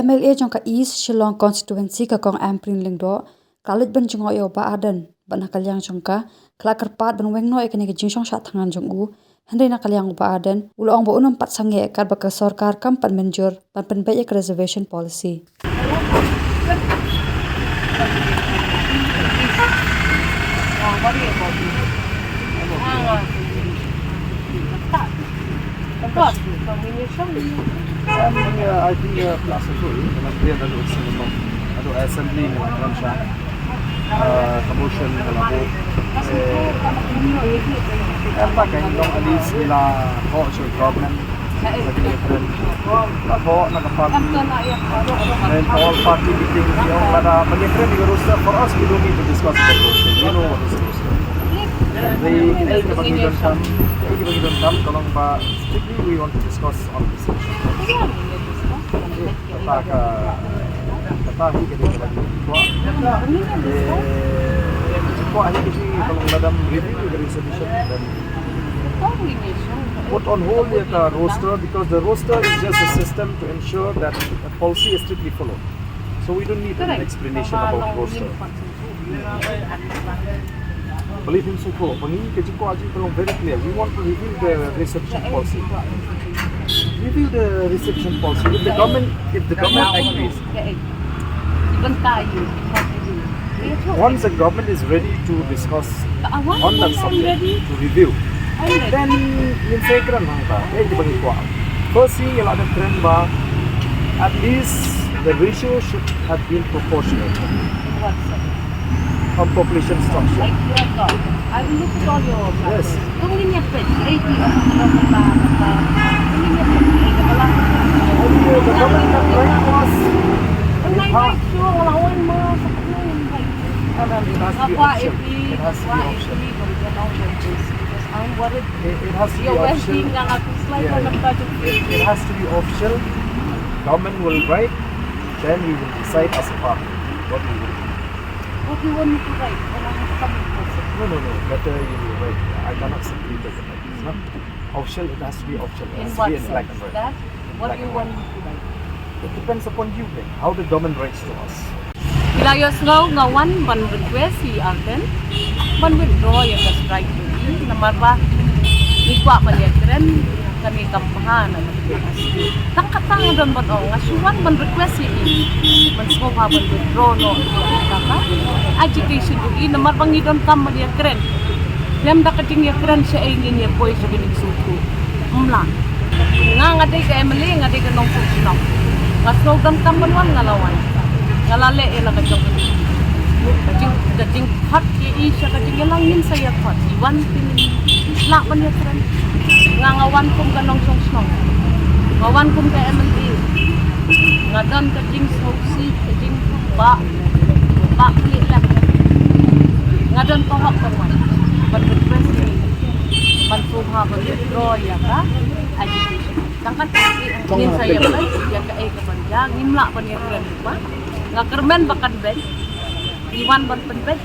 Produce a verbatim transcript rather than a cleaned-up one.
M L A jong ka East Shillong Constituency ka Kong Ampareen Lyngdoh ka la leit ban jngoh ïa u Bah Ardent, bad na ka liang jong ka, ka la kyrpad ban weng noh ïa kane ka jingshong shah thngan jong u. Hynrei na ka liang u Bah Ardent u la ong ba un ym pat sangeh katba ka sorkar kam pat mynjur ban pynbeit ïa ka reservation policy. Um, yeah, I think, uh, plus also, eh, kaba clear naduh, naduh assembly, naduh, uh, commotion, naduh, eh, em pat kein long, at least ngi la thoh sha government, la thoh na ka party, and all party meeting, you know, lada ban ïakren ïa ka roster, for us, we don't need to discuss about roster. We know what is roster. Kaei kaba ngi donkam, kaei kaba ngi donkam, ka long ba strictly we want to discuss on this issue. Kata ka, kata hi ka dei kaba ngi kwah. Eh, kwah hi ka dei ka long, madam, review the resolution, then put on hold ïa ka roster, because the roster is just a system to ensure that the policy is strictly followed. So we don't need an explanation about roster. Believe him, Sukho, ba ngi ka jingkwah jong ngi ka long very clear. We want to review the reception policy. Review the reception policy. If the government, if the government agrees, once the government is ready to discuss on that subject, to review, then ngin sa kren hangta. Kaei kaba ngi kwah. First thing, ngi la dep kren ba at least the ratio should have been proportional. What, sir? On population structure. Like, you have got, I will look at all your papers. Yes. Kaba ngin ïa peit, eighty of the, of the, of the, kaba ngin ïa peit, eh, kaba la. And, uh, the government have right to us. And I make sure, well, I want more, so I don't like. No, no, it has to be optional. It has to be optional. Because I'm worried. It, it has to be optional. Your well-being, yeah. It, it has to be official. Government will write, then we will decide as a party what we will do. What do you want me to write when I have come in person? No, no, no. Better you write. I cannot simply take it like this, no? Official, it has to be official. It has to be in black and white. In what sense? That? What do you want me to write? It depends upon you, then. How the government writes to us. Ngi la ïohsngew, nga wan ban request ïa i Ardent ban withdraw ïa ka strike jong i, namar ba ngi kwah ban ïakren kane ka bha na ka bha. Tang kata nga don ban ong, nga shu wan ban request ïa i ban sngewbha ban withdraw noh ïa kata ka agitation jong i, namar ba ngi donkam ban ïakren. Lem da ka jingïakren shaei ngin ïa poi sha ka jingsngewthuh. Ym lah. Nga, nga dei ka M L A, nga dei ka nongshong shnong. Nga sngewdonkam ban wan, nga la wan. Nga la leh ïa la ka jong ka jing, ka jingkhot ïa i sha ka jingïalang, ngin sa ïakhot. I wan phin lah ban ïakren. Nga, nga wan kum ka nongshong shnong. Nga wan kum ka M L A. Nga don ka jingsngewsih, ka jingbah, bah khlieh lem. Nga don ka hok ban wan ban request ïa i ban sngewbha ban withdraw ïa ka agitation. Tang kata ngin sa ïa peit ïa kaei ka ban jia, ngim lah ban ïakren ba nga kyrmen ba kan beit. Ngi wan ban pynbeit.